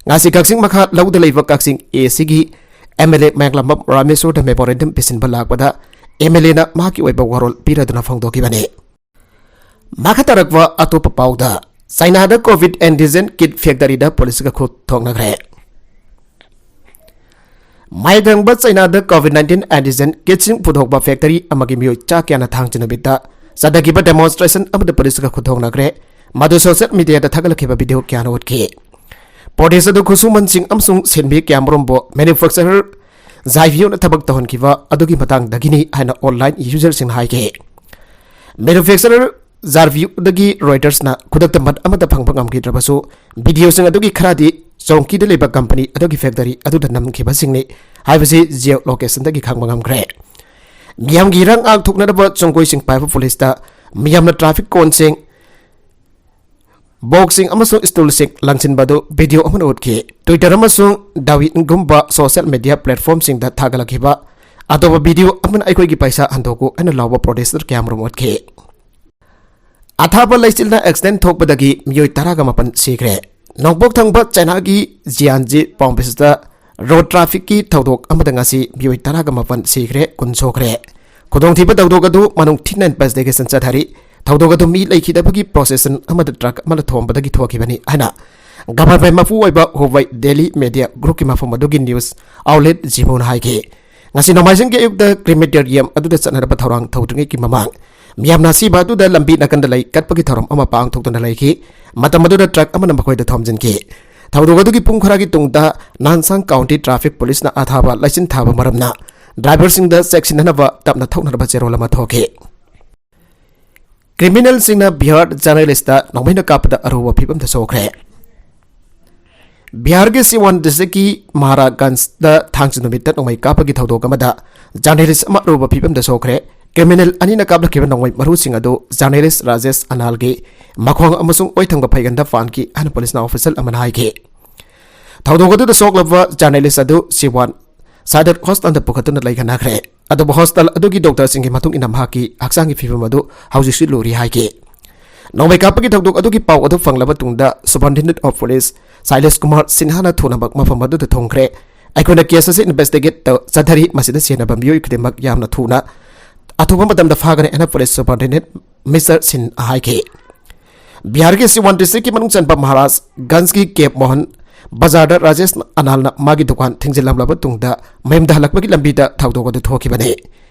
ꯉꯁꯤ ꯀꯛꯆꯤꯡ ꯃꯈꯥ ꯂꯧꯗ ꯂꯩꯕ ꯀꯛꯆꯤꯡ ꯑꯦ ꯁꯤꯒꯤ ꯑꯦꯝ ꯑꯦꯜ ꯑꯦ ꯃꯌꯥꯡꯂꯝꯕꯝ ꯔꯥꯃꯦꯁꯣꯔꯗ ꯃꯦꯃꯣꯔꯦꯟꯗꯝ ꯄꯤꯁꯤꯟꯕ ꯂꯥꯛꯄꯗ ꯑꯦꯝ ꯑꯦꯜ ꯑꯦꯅ ꯃꯍꯥꯛꯀꯤ ꯑꯣꯏꯕ ꯋꯥꯔꯣꯜ ꯄꯤꯔꯗꯨꯅ ꯐꯣꯡꯗꯣꯛꯈꯤꯕꯅꯤ꯫ ꯃꯈꯥ ꯇꯥꯔꯛꯄ ꯑꯇꯣꯞꯄ ꯄꯥꯎꯗ, ꯆꯥꯏꯅꯥꯗ ꯀꯣꯚꯤꯗ ꯑꯦꯟꯇꯤꯖꯦꯟ ꯀꯤꯠ ꯐꯦꯛꯇꯔꯤꯗ ꯄꯨꯂꯤꯁꯀ ꯈꯨꯠ ꯊꯣꯛꯅꯈ꯭ꯔꯦ꯫ ꯃꯥꯏꯗꯪꯕ ꯆꯥꯏꯅꯥꯗ ꯀꯣꯚꯤꯗ ꯅꯥꯏꯟꯇꯤꯟ ꯑꯦꯟꯇꯤꯖꯦꯟ ꯀꯤꯠꯁꯤꯡ ꯄꯨꯊꯣꯛꯄ ꯐꯦꯛꯇꯔꯤ ꯑꯃꯒꯤ ꯃꯤꯑꯣꯏ ꯆꯥ ꯀꯌꯥꯅ ꯊꯥꯡꯖ ꯅꯨꯃꯤꯠꯇ ꯆꯠꯊꯈꯤꯕ ꯗꯦꯃꯣꯟꯁꯇ꯭ꯔꯦꯁꯟ ꯑꯃꯗ ꯄꯨꯂꯤꯁꯀ ꯈꯨꯠ ꯊꯣꯛꯅꯈ꯭ꯔꯦ꯫ ꯃꯗꯨ ꯁꯣꯁꯤꯌꯦꯜ ꯃꯤꯗꯤꯌꯥꯗ ꯊꯥꯒꯠꯂꯛꯈꯤꯕ ꯚꯤꯗꯤꯑꯣ ꯀꯌꯥꯅ ꯎꯠꯈꯤ꯫ ꯄ꯭ꯔꯣꯇꯦꯁ ꯑꯗꯨ ꯈꯨꯠꯁꯨꯃꯟꯁꯤꯡ ꯑꯃꯁꯨꯡ ꯁꯤꯟꯃꯤ ꯀꯌꯥꯃꯔꯨꯝꯕꯨ ꯃꯦꯅꯨꯐꯦꯛꯆꯔꯔ ꯖꯥꯏꯚꯤꯌꯣꯅ ꯊꯕꯛ ꯇꯧꯍꯟꯈꯤꯕ ꯑꯗꯨꯒꯤ ꯃꯇꯥꯡꯗꯒꯤꯅꯤ ꯍꯥꯏꯅ ꯑꯣꯟꯂꯥꯏꯟ ꯌꯨꯖꯔꯁꯤꯡꯅ ꯍꯥꯏꯈꯤ꯫ ꯃꯦꯅꯨꯐꯦꯛꯆꯔꯔ ꯖꯥꯔꯚꯤꯌꯨꯗꯒꯤ ꯔꯣꯏꯇꯔꯁꯅ ꯈꯨꯗꯛꯇ ꯃꯠ ꯑꯃꯠꯇ ꯐꯪꯕ ꯉꯝꯈꯤꯗ꯭ꯔꯕꯁꯨ, ꯚꯤꯗꯤꯑꯣꯁꯤꯡ ꯑꯗꯨꯒꯤ ꯈꯔꯗꯤ ꯆꯣꯡꯀꯤꯗ ꯂꯩꯕ ꯀꯝꯄꯅꯤ ꯑꯗꯨꯒꯤ ꯐꯦꯛꯇꯔꯤ ꯑꯗꯨꯗ ꯅꯝꯈꯤꯕꯁꯤꯡꯅꯤ ꯍꯥꯏꯕꯁꯤ ꯖꯤꯑꯣ ꯂꯣꯀꯦꯁꯟꯗꯒꯤ ꯈꯪꯕ ꯉꯝꯈ꯭ꯔꯦ꯫ ꯃꯤꯌꯥꯝꯒꯤ ꯏꯔꯥꯡ ꯉꯥꯛꯊꯣꯛꯅꯅꯕ ꯆꯣꯡꯒꯣꯏꯁꯤꯡ ꯄꯥꯏꯕ ꯄꯨꯂꯤꯁꯇ ꯃꯤꯌꯥꯝꯅ ꯇ꯭ꯔꯥꯐꯤꯛ ꯀꯣꯟꯁꯤꯡ, ꯕꯣꯛꯁꯁꯤꯡ ꯑꯃꯁꯨꯡ ꯁ꯭ꯇꯨꯜꯁꯤꯡ ꯂꯪꯁꯤꯟꯕ ꯑꯗꯨ ꯚꯤꯗꯤꯑꯣ ꯑꯃꯅ ꯎꯠꯈꯤ꯫ Twitter ꯑꯃꯁꯨꯡ Douyin ꯒꯨꯝꯕ ꯁꯣꯁꯤꯌꯦꯜ ꯃꯤꯗꯤꯌꯥ ꯄ꯭ꯂꯦꯠꯐꯣꯔꯝꯁꯤꯡꯗ ꯊꯥꯒꯠꯂꯛꯈꯤꯕ ꯑꯇꯣꯞꯄ ꯚꯤꯗꯤꯑꯣ ꯑꯃꯅ "ꯑꯩꯈꯣꯏꯒꯤ ꯄꯩꯁꯥ ꯍꯟꯗꯣꯛꯎ" ꯍꯥꯏꯅ ꯂꯥꯎꯕ ꯄ꯭ꯔꯣꯇꯦꯁꯇꯔ ꯀꯌꯥꯃꯔꯨꯝ ꯎꯠꯈꯤ꯫ ꯑꯊꯥꯕ ꯂꯩꯆꯤꯜꯅ ꯑꯦꯛꯁꯤꯗꯦꯟ ꯊꯣꯛꯄꯗꯒꯤ ꯃꯤꯑꯣꯏ ꯇꯔꯥꯒ ꯃꯥꯄꯟ ꯁꯤꯈ꯭ꯔꯦ꯫ ꯅꯣꯡꯄꯣꯛ ꯊꯪꯕ ꯆꯥꯏꯅꯥꯒꯤ ꯖꯤꯌꯥꯟꯖꯤ ꯄ꯭ꯔꯣꯚꯤꯟꯁꯇ ꯔꯣꯗ ꯇ꯭ꯔꯥꯐꯤꯛꯀꯤ ꯊꯧꯗꯣꯛ ꯑꯃꯗ ꯉꯁꯤ ꯃꯤꯑꯣꯏ ꯇꯔꯥꯒ ꯃꯥꯄꯟ ꯁꯤꯈ꯭ꯔꯦ, ꯀꯨꯟ ꯁꯣꯛꯈ꯭ꯔꯦ꯫ ꯈꯨꯗꯣꯡꯊꯤꯕ ꯊꯧꯗꯣꯛ ꯑꯗꯨ ꯃꯅꯨꯡ ꯊꯤꯟꯅ ꯏꯟꯚꯦꯁꯇꯤꯒꯦꯁꯟ ꯆꯠꯊꯔꯤ꯫ ꯊꯧꯗꯣꯛ ꯑꯗꯨ ꯃꯤ ꯂꯩꯈꯤꯗꯕꯒꯤ ꯄ꯭ꯔꯣꯁꯦꯁꯟ ꯑꯃꯗ ꯇ꯭ꯔꯛ ꯑꯃꯅ ꯊꯣꯝꯕꯗꯒꯤ ꯊꯣꯛꯈꯤꯕꯅꯤ ꯍꯥꯏꯅ ꯒꯚꯔꯟꯃꯦꯟꯠ ꯃꯄꯨ ꯑꯣꯏꯕ ꯍꯨꯋꯥꯏ ꯗꯦꯂꯤ ꯃꯦꯗꯤꯌꯥ ꯒ꯭ꯔꯨꯞꯀꯤ ꯃꯐꯝ ꯑꯗꯨꯒꯤ ꯅ꯭ꯌꯨꯁ ꯑꯥꯎꯠꯂꯦꯠ ꯖꯤꯃꯣꯅ ꯍꯥꯏꯈꯤ꯫ ꯉꯁꯤ ꯅꯣꯡꯃꯥꯏꯖꯤꯡꯒꯤ ꯑꯌꯨꯛꯇ ꯀ꯭ꯔꯤꯃꯦꯇꯣꯔꯤꯌꯝ ꯑꯗꯨꯗ ꯆꯠꯅꯅꯕ ꯊꯧꯔꯥꯡ ꯇꯧꯗ꯭ꯔꯤꯉꯩꯒꯤ ꯃꯃꯥꯡ ꯃꯤꯌꯥꯝꯅ ꯑꯁꯤꯕ ꯑꯗꯨꯗ ꯂꯝꯕꯤ ꯅꯥꯀꯟꯗ ꯂꯩ ꯀꯠꯄꯒꯤ ꯊꯧꯔꯝ ꯑꯃ ꯄꯥꯡꯊꯣꯛꯇꯨꯅ ꯂꯩꯈꯤ꯫ ꯃꯇꯝ ꯑꯗꯨꯗ ꯇ꯭ꯔꯛ ꯑꯃꯅ ꯃꯈꯣꯏꯗ ꯊꯣꯝꯖꯤꯟꯈꯤ꯫ ꯊꯧꯗꯣꯛ ꯑꯗꯨꯒꯤ ꯄꯨꯡ ꯈꯔꯒꯤ ꯇꯨꯡꯗ ꯅꯥꯟꯁꯥꯡ ꯀꯥꯎꯟꯇꯤ ꯇ꯭ꯔꯥꯐꯤꯛ ꯄꯨꯂꯤꯁꯅ ꯑꯊꯥꯕ ꯂꯩꯆꯤꯟ ꯊꯥꯕ ꯃꯔꯝꯅ ꯗ꯭ꯔꯥꯏꯚꯔꯁꯤꯡꯗ ꯆꯦꯛꯁꯤꯟꯅꯅꯕ ꯇꯞꯅ ꯊꯧꯅꯅꯕ ꯆꯦꯔꯣꯜ ꯑꯃ ꯊꯣꯛꯈꯤ꯫ ꯀ꯭ꯔꯤꯃꯤꯅꯦꯜꯁꯤꯡꯅ ꯕꯤꯍꯥꯔ ꯖꯔꯅꯦꯂꯤꯁꯇ ꯅꯣꯡꯃꯩꯅ ꯀꯥꯞꯄꯗ ꯑꯔꯨꯕ ꯐꯤꯕꯝꯗ ꯁꯣꯛꯈ꯭ꯔꯦ꯫ ꯕꯤꯍꯥꯔꯒꯤ ꯁꯤꯋꯥꯟ ꯗꯤꯁꯇ꯭ꯔꯤꯛꯀꯤ ꯃꯍꯥꯔꯥꯖꯒꯟꯖꯗ ꯊꯥꯡꯖ ꯅꯨꯃꯤꯠꯇ ꯅꯣꯡꯃꯩ ꯀꯥꯞꯄꯒꯤ ꯊꯧꯗꯣꯛ ꯑꯃꯗ ꯖꯔꯅꯦꯂꯤꯁ ꯑꯃ ꯑꯔꯨꯕ ꯐꯤꯕꯝꯗ ꯁꯣꯛꯈ꯭ꯔꯦ꯫ ꯀ꯭ꯔꯤꯃꯤꯅꯦꯜ ꯑꯅꯤꯅ ꯀꯥꯞꯂꯛꯈꯤꯕ ꯅꯣꯡꯃꯩ ꯃꯔꯨꯁꯤꯡ ꯑꯗꯨ ꯖꯔꯅꯦꯂꯤꯁ ꯔꯥꯖꯦꯁ ꯑꯅꯥꯜꯒꯤ ꯃꯈꯣꯡ ꯑꯃꯁꯨꯡ ꯑꯣꯏꯊꯪꯕ ꯐꯩꯒꯟꯗ ꯄꯥꯟꯈꯤ ꯍꯥꯏꯅ ꯄꯨꯂꯤꯁꯅ ꯑꯣꯐꯤꯁꯤꯌꯦꯜ ꯑꯃꯅ ꯍꯥꯏꯈꯤ꯫ ꯊꯧꯗꯣꯛ ꯑꯗꯨꯗ ꯁꯣꯛꯂꯕ ꯖꯔꯅꯦꯂꯤꯁ ꯑꯗꯨ ꯁꯤꯋꯥꯟ ꯁꯥꯗꯔ ꯍꯣꯁꯄꯤꯇꯥꯜꯗ ꯄꯨꯈꯠꯇꯨꯅ ꯂꯩꯈꯠꯅꯈ꯭ꯔꯦ꯫ ꯑꯗꯨꯕꯨ ꯍꯣꯁꯄꯤꯇꯥꯜ ꯑꯗꯨꯒꯤ ꯗꯣꯛꯇꯔꯁꯤꯡꯒꯤ ꯃꯇꯨꯡ ꯏꯟꯅ ꯃꯍꯥꯛꯀꯤ ꯍꯛꯆꯥꯡꯒꯤ ꯐꯤꯕꯝ ꯑꯗꯨ ꯍꯧꯖꯤꯛꯁꯨ ꯂꯨꯔꯤ ꯍꯥꯏꯈꯤ꯫ ꯅꯣꯡꯃꯩ ꯀꯥꯞꯄꯒꯤ ꯊꯧꯗꯣꯛ ꯑꯗꯨꯒꯤ ꯄꯥꯎ ꯑꯗꯨ ꯐꯪꯂꯕ ꯇꯨꯡꯗ Superintendent of Police ꯁꯥꯏꯂꯦꯁ ꯀꯨꯃꯥꯔ ꯁꯤꯟꯍꯥꯅ ꯊꯨꯅꯃꯛ ꯃꯐꯝ ꯑꯗꯨꯗ ꯊꯨꯡꯈ꯭ꯔꯦ꯫ "ꯑꯩꯈꯣꯏꯅ ꯀꯦꯁ ꯑꯁꯤ ꯏꯟꯚꯦꯁꯇꯤꯒꯦꯠ ꯆꯠꯊꯔꯤ꯫ ꯃꯁꯤꯗ ꯆꯦꯟꯅꯕ ꯃꯤꯑꯣꯏ ꯈꯨꯗꯤꯡꯃꯛ ꯌꯥꯝꯅ ꯊꯨꯅ ꯑꯊꯨꯕ ꯃꯇꯝꯗ ꯐꯥꯒꯅꯤ" ꯍꯥꯏꯅ ꯄꯨꯂꯤꯁ ꯁꯨꯄꯔꯤꯟꯇꯦꯟꯗꯦꯟꯠ ꯃꯤꯁꯇꯔ ꯁꯤꯟ ꯍꯥꯏꯈꯤ꯫ ꯕꯤꯍꯥꯔꯒꯤ ꯁꯤꯋꯥꯟ ꯗꯤꯁꯇ꯭ꯔꯤꯛꯀꯤ ꯃꯅꯨꯡ ꯆꯟꯕ ꯃꯍꯥꯔꯥꯖꯒꯟꯖꯒꯤ ꯀꯦꯞ ꯃꯣꯍꯟ ꯕꯖꯥꯔꯗ ꯔꯥꯖꯦꯁ ꯑꯅꯥꯜꯅ ꯃꯥꯒꯤ ꯗꯨꯀꯥꯟ ꯊꯤꯡꯖꯤꯜꯂꯝꯂꯕ ꯇꯨꯡꯗ ꯃꯌꯨꯝꯗ ꯍꯜꯂꯛꯄꯒꯤ ꯂꯝꯕꯤꯗ ꯊꯧꯗꯣꯛ ꯑꯗꯨ ꯊꯣꯛꯈꯤꯕꯅꯤ꯫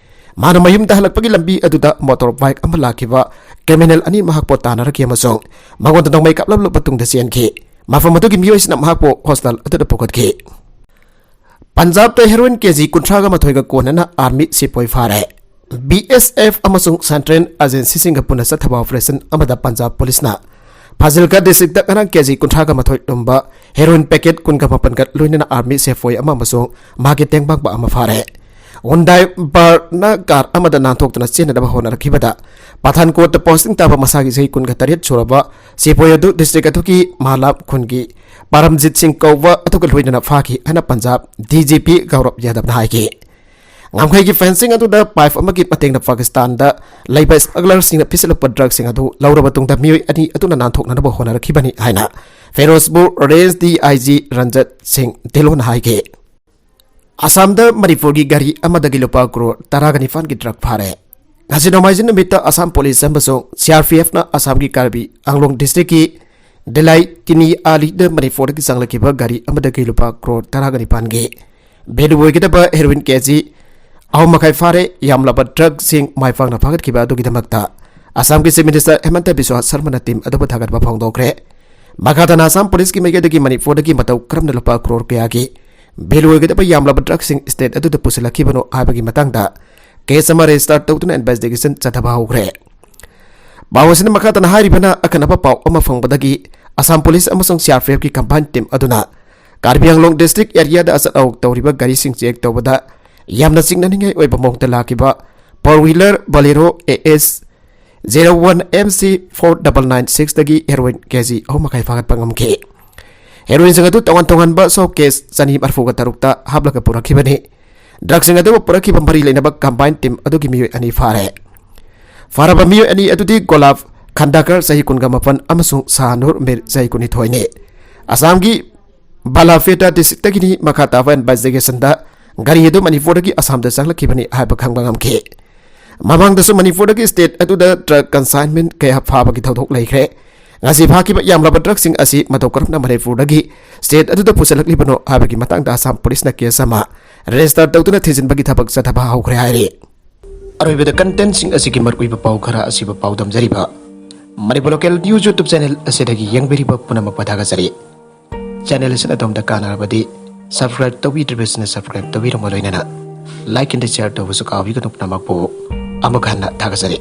ꯃꯥꯅ ꯃꯌꯨꯝꯗ ꯍꯜꯂꯛꯄꯒꯤ ꯂꯝꯕꯤ ꯑꯗꯨꯗ ꯃꯣꯇꯣꯔ ꯕꯥꯏꯛ ꯑꯃ ꯂꯥꯛꯈꯤꯕ ꯀ꯭ꯔꯤꯃꯤꯅꯦꯜ ꯑꯅꯤ ꯃꯍꯥꯛꯄꯨ ꯇꯥꯟꯅꯔꯛꯈꯤ ꯑꯃꯁꯨꯡ ꯃꯉꯣꯟꯗ ꯅꯣꯡꯃꯩ ꯀꯥꯞꯂꯝꯂꯕ ꯇꯨꯡꯗ ꯆꯦꯟꯈꯤ꯫ ꯃꯐꯝ ꯑꯗꯨꯒꯤ ꯃꯤꯑꯣꯏꯁꯤꯡꯅ ꯃꯍꯥꯛꯄꯨ ꯍꯣꯁꯄꯤꯇꯥꯜ ꯑꯗꯨꯗ ꯄꯨꯈꯠꯈꯤ꯫ ꯄꯟꯖꯥꯕꯇ ꯍꯦꯔꯣꯏꯟ ꯀꯦꯖꯤ ꯀꯨꯟꯊ꯭ꯔꯥꯒ ꯃꯥꯊꯣꯏꯒ ꯀꯣꯟꯅꯅ ꯑꯥꯔꯃꯤ ꯁꯤꯄꯣꯏ ꯐꯥꯔꯦ꯫ ꯕꯤ ꯑꯦꯁ ꯑꯦꯐ ꯑꯃꯁꯨꯡ ꯁꯦꯟꯇ꯭ꯔꯦꯜ ꯑꯦꯖꯦꯟꯁꯤꯁꯤꯡꯒ ꯄꯨꯟꯅ ꯆꯠꯊꯕ ꯑꯣꯄꯔꯦꯁꯟ ꯑꯃꯗ ꯄꯟꯖꯥꯕ ꯄꯨꯂꯤꯁꯅ ꯐꯥꯖꯤꯜꯀꯥ ꯗꯤꯁꯇ꯭ꯔꯤꯛꯇ ꯉꯔꯥꯡ ꯀꯦꯖꯤ ꯀꯨꯟꯊ꯭ꯔꯥꯒ ꯃꯥꯊꯣꯏ ꯂꯨꯝꯕ ꯍꯦꯔꯣꯏꯟ ꯄꯦꯀꯦꯠ ꯀꯨꯟꯒ ꯃꯥꯄꯟꯒ ꯂꯣꯏꯅꯅ ꯑꯥꯔꯃꯤ ꯁꯤꯄꯣꯏ ꯑꯃ ꯑꯃꯁꯨꯡ ꯃꯍꯥꯛꯀꯤ ꯇꯦꯡꯕꯥꯡꯕ ꯑꯃ ꯐꯥꯔꯦ꯫ ꯍꯨꯟꯗꯥꯏ ꯕꯥꯔꯅ ꯀꯥꯔ ꯑꯃꯗ ꯅꯥꯟꯊꯣꯛꯇꯨꯅ ꯆꯦꯟꯅꯅꯕ ꯍꯣꯠꯅꯔꯛꯈꯤꯕꯗ ꯄꯊꯥꯟꯀꯣꯠꯇ ꯄꯣꯁꯇꯤꯡ ꯇꯥꯕ ꯃꯁꯥꯒꯤ ꯆꯍꯤ ꯀꯨꯟꯒ ꯇꯔꯦꯠ ꯁꯨꯔꯕ ꯁꯤꯄꯣꯏ ꯑꯗꯨ ꯗꯤꯁꯇ꯭ꯔꯤꯛ ꯑꯗꯨꯒꯤ ꯃꯥꯂꯥꯞ ꯈꯨꯟꯒꯤ ꯄꯥꯔꯝꯖꯤꯠ ꯁꯤꯡ ꯀꯧꯕ ꯑꯗꯨꯒ ꯂꯣꯏꯅꯅ ꯐꯥꯈꯤ ꯍꯥꯏꯅ ꯄꯟꯖꯥꯕ ꯗꯤ ꯖꯤ ꯄꯤ ꯒꯧꯔꯕ ꯌꯥꯗꯕꯅ ꯍꯥꯏꯈꯤ꯫ ꯉꯝꯈꯩꯒꯤ ꯐꯦꯟꯁꯤꯡ ꯑꯗꯨꯗ ꯄꯥꯏꯞ ꯑꯃꯒꯤ ꯃꯇꯦꯡꯅ ꯄꯥꯀꯤꯁꯇꯥꯟꯗ ꯂꯩꯕ ꯁ꯭ꯃꯒꯂꯔꯁꯤꯡꯅ ꯄꯤꯁꯤꯜꯂꯛꯄ ꯗ꯭ꯔꯒꯁꯤꯡ ꯑꯗꯨ ꯂꯧꯔꯕ ꯇꯨꯡꯗ ꯃꯤꯑꯣꯏ ꯑꯅꯤ ꯑꯗꯨꯅ ꯅꯥꯟꯊꯣꯛꯅꯅꯕ ꯍꯣꯠꯅꯔꯛꯈꯤꯕꯅꯤ ꯍꯥꯏꯅ Firozpur range D I G ꯔꯟꯖꯠ ꯁꯤꯡ ꯙꯤꯜꯂꯣꯟꯅ ꯍꯥꯏꯈꯤ꯫ ꯑꯁꯥꯝꯗ ꯃꯅꯤꯄꯨꯔꯒꯤ ꯒꯥꯔꯤ ꯑꯃꯗꯒꯤ ꯂꯨꯄꯥ ꯀ꯭ꯔꯣꯔ ꯇꯔꯥꯒ ꯅꯤꯄꯥꯟꯒꯤ ꯗ꯭ꯔꯒ ꯐꯥꯔꯦ꯫ ꯉꯁꯤ ꯅꯣꯡꯃꯥꯏꯖꯤꯡ ꯅꯨꯃꯤꯠꯇ ꯑꯁꯥꯝ ꯄꯨꯂꯤꯁ ꯑꯃꯁꯨꯡ ꯁꯤ ꯑꯥꯔ ꯄꯤ ꯑꯦꯐꯅ ꯑꯁꯥꯝꯒꯤ ꯀꯥꯔꯕꯤ ꯑꯪꯂꯣꯡ ꯗꯤꯁꯇ꯭ꯔꯤꯛꯀꯤ ꯗꯤꯂꯥꯏ ꯇꯤꯅꯤ ꯑꯥꯂꯤꯗ ꯃꯅꯤꯄꯨꯔꯗꯒꯤ ꯆꯪꯂꯛꯈꯤꯕ ꯒꯥꯔꯤ ꯑꯃꯗꯒꯤ ꯂꯨꯄꯥ ꯀ꯭ꯔꯣꯔ ꯇꯔꯥꯒ ꯅꯤꯄꯥꯟꯒꯤ ꯚꯦꯂꯨ ꯑꯣꯏꯒꯗꯕ ꯍꯦꯔꯣꯏꯟ ꯀꯦꯖꯤ ꯑꯍꯨꯝ ꯃꯈꯥꯏ ꯐꯥꯔꯦ꯫ ꯌꯥꯝꯂꯕ ꯗ꯭ꯔꯒꯁꯤꯡ ꯃꯥꯏ ꯄꯥꯛꯅ ꯐꯥꯒꯠꯈꯤꯕ ꯑꯗꯨꯒꯤꯗꯃꯛꯇ ꯑꯁꯥꯝꯒꯤ ꯆꯤꯐ ꯃꯤꯅꯤꯁꯇꯔ ꯍꯦꯃꯟꯇ ꯕꯤꯁ꯭ꯋꯥ ꯁꯔꯃꯅ ꯇꯤꯝ ꯑꯗꯨꯕꯨ ꯊꯥꯒꯠꯄ ꯐꯣꯡꯗꯣꯛꯈ꯭ꯔꯦ꯫ ꯃꯈꯥ ꯇꯥꯅ ꯑꯁꯥꯝ ꯄꯨꯂꯤꯁꯀꯤ ꯃꯥꯏꯀꯩꯗꯒꯤ ꯃꯅꯤꯄꯨꯔꯗꯒꯤ ꯃꯇꯧ ꯀꯔꯝꯅ ꯂꯨꯄꯥ ꯀ꯭ꯔꯣꯔ ꯀꯌꯥꯒꯤ ꯚꯦꯂꯨ ꯑꯣꯏꯒꯗꯕ ꯌꯥꯝꯂꯕ ꯗ꯭ꯔꯒꯁꯤꯡ ꯁ꯭ꯇꯦꯠ ꯑꯗꯨꯗ ꯄꯨꯁꯤꯜꯂꯛꯈꯤꯕꯅꯣ ꯍꯥꯏꯕꯒꯤ ꯃꯇꯥꯡꯗ ꯀꯦꯁ ꯑꯃ ꯔꯦꯖꯤꯁꯇꯔ ꯇꯧꯗꯨꯅ ꯏꯟꯚꯦꯁꯇꯤꯒꯦꯁꯟ ꯆꯠꯊꯕ ꯍꯧꯈ꯭ꯔꯦ꯫ ꯄꯥꯎ ꯑꯁꯤꯅ ꯃꯈꯥ ꯇꯥꯅ ꯍꯥꯏꯔꯤꯕꯅ, ꯑꯈꯟꯅꯕ ꯄꯥꯎ ꯑꯃ ꯐꯪꯕꯗꯒꯤ ꯑꯁꯥꯝ ꯄꯨꯂꯤꯁ ꯑꯃꯁꯨꯡ ꯁꯤ ꯑꯥꯔ ꯄꯤ ꯑꯦꯐꯀꯤ ꯀꯝꯕꯥꯏꯟ ꯇꯤꯝ ꯑꯗꯨꯅ ꯀꯥꯔꯕꯤ ꯑꯪꯂꯣꯡ ꯗꯤꯁꯇ꯭ꯔꯤꯛ ꯑꯦꯔꯤꯌꯥꯗ ꯑꯆꯠ ꯑꯋꯣꯛ ꯇꯧꯔꯤꯕ ꯒꯥꯔꯤꯁꯤꯡ ꯆꯦꯛ ꯇꯧꯕꯗ ꯌꯥꯝꯅ ꯆꯤꯡꯅꯅꯤꯡꯉꯥꯏ ꯑꯣꯏꯕ ꯃꯑꯣꯡꯗ ꯂꯥꯛꯈꯤꯕ four wheeler Bolero A S zero one M C four double nine six ꯗꯒꯤ heroin ꯀꯦ ꯖꯤ ꯑꯍꯨꯝ ꯃꯈꯥꯏ ꯐꯥꯒꯠꯄ ꯉꯝꯈꯤ꯫ Heroinꯁꯤꯡ ꯑꯗꯨ ꯇꯣꯉꯥꯟ ꯇꯣꯉꯥꯟꯕ soap case ꯆꯅꯤ ꯃꯔꯤꯐꯨꯒ ꯇꯔꯨꯛꯇ ꯍꯥꯞꯂꯒ ꯄꯨꯔꯛꯈꯤꯕꯅꯤ꯫ Drugꯁꯤꯡ ꯑꯗꯨꯕꯨ ꯄꯨꯔꯛꯈꯤꯕ ꯃꯔꯤ ꯂꯩꯅꯕ combined team ꯑꯗꯨꯒꯤ ꯃꯤꯑꯣꯏ ꯑꯅꯤ ꯐꯥꯔꯦ꯫ ꯐꯥꯔꯕ ꯃꯤꯑꯣꯏ ꯑꯅꯤ ꯑꯗꯨꯗꯤ ꯒꯣꯂꯥꯞ ꯈꯟꯗꯥꯀꯔ, ꯆꯍꯤ ꯀꯨꯟꯒ ꯃꯥꯄꯟ, ꯑꯃꯁꯨꯡ ꯁꯥꯍꯅꯨꯔ ꯃꯤꯔ, ꯆꯍꯤ ꯀꯨꯟꯅꯤꯊꯣꯏꯅꯤ꯫ ꯑꯁꯥꯝꯒꯤ ꯕꯥꯂꯥꯐꯦꯇꯥ districtꯇꯒꯤꯅꯤ꯫ ꯃꯈꯥ ꯇꯥꯕ investigationꯗ ꯒꯥꯔꯤ ꯑꯗꯨ ꯃꯅꯤꯄꯨꯔꯗꯒꯤ ꯑꯁꯥꯝꯗ ꯆꯪꯂꯛꯈꯤꯕꯅꯤ ꯍꯥꯏꯕ ꯈꯪꯕ ꯉꯝꯈꯤ꯫ ꯃꯃꯥꯡꯗꯁꯨ ꯃꯅꯤꯄꯨꯔꯗꯒꯤ state ꯑꯗꯨꯗ drug consignment ꯀꯌꯥ ꯐꯥꯕꯒꯤ ꯊꯧꯗꯣꯛ ꯂꯩꯈ꯭ꯔꯦ꯫ ꯉꯁꯤ ꯐꯥꯈꯤꯕ ꯌꯥꯝꯂꯕ drugꯁꯤꯡ ꯑꯁꯤ ꯃꯇꯧ ꯀꯔꯝꯅ ꯃꯅꯤꯄꯨꯔꯗꯒꯤ state ꯑꯗꯨꯗ ꯄꯨꯁꯤꯜꯂꯛꯂꯤꯕꯅꯣ ꯍꯥꯏꯕꯒꯤ ꯃꯇꯥꯡꯗ ꯑꯁꯥꯝ policeꯅ case ꯑꯃ register ꯇꯧꯗꯨꯅ ꯊꯤꯖꯤꯟꯕꯒꯤ ꯊꯕꯛ ꯆꯠꯊꯕ ꯍꯧꯈ꯭ꯔꯦ ꯍꯥꯏꯔꯤ꯫ ꯑꯔꯣꯏꯕꯗ contentꯁꯤꯡ ꯑꯁꯤꯒꯤ ꯃꯔꯨꯑꯣꯏꯕ ꯄꯥꯎ ꯈꯔ ꯑꯁꯤꯕꯨ ꯄꯥꯎꯗꯝꯖꯔꯤꯕ Manipur Local News YouTube channel ꯑꯁꯤꯗꯒꯤ ꯌꯦꯡꯕꯤꯔꯤꯕ ꯄꯨꯝꯅꯃꯛꯄꯨ ꯊꯥꯒꯠꯆꯔꯤ꯫ Channel ꯑꯁꯤꯅ ꯑꯗꯣꯝꯗ ꯀꯥꯟꯅꯔꯕꯗꯤ subscribe ꯇꯧꯕꯤꯗ꯭ꯔꯤꯕꯁꯤꯡꯅ subscribe ꯇꯧꯕꯤꯔꯝꯕ ꯂꯣꯏꯅꯅ like and share ꯇꯧꯕꯁꯨ ꯀꯥꯎꯕꯤꯒꯅꯨ꯫ ꯄꯨꯝꯅꯃꯛꯄꯨ ꯑꯃꯨꯛ ꯍꯟꯅ ꯊꯥꯒꯠꯆꯔꯤ꯫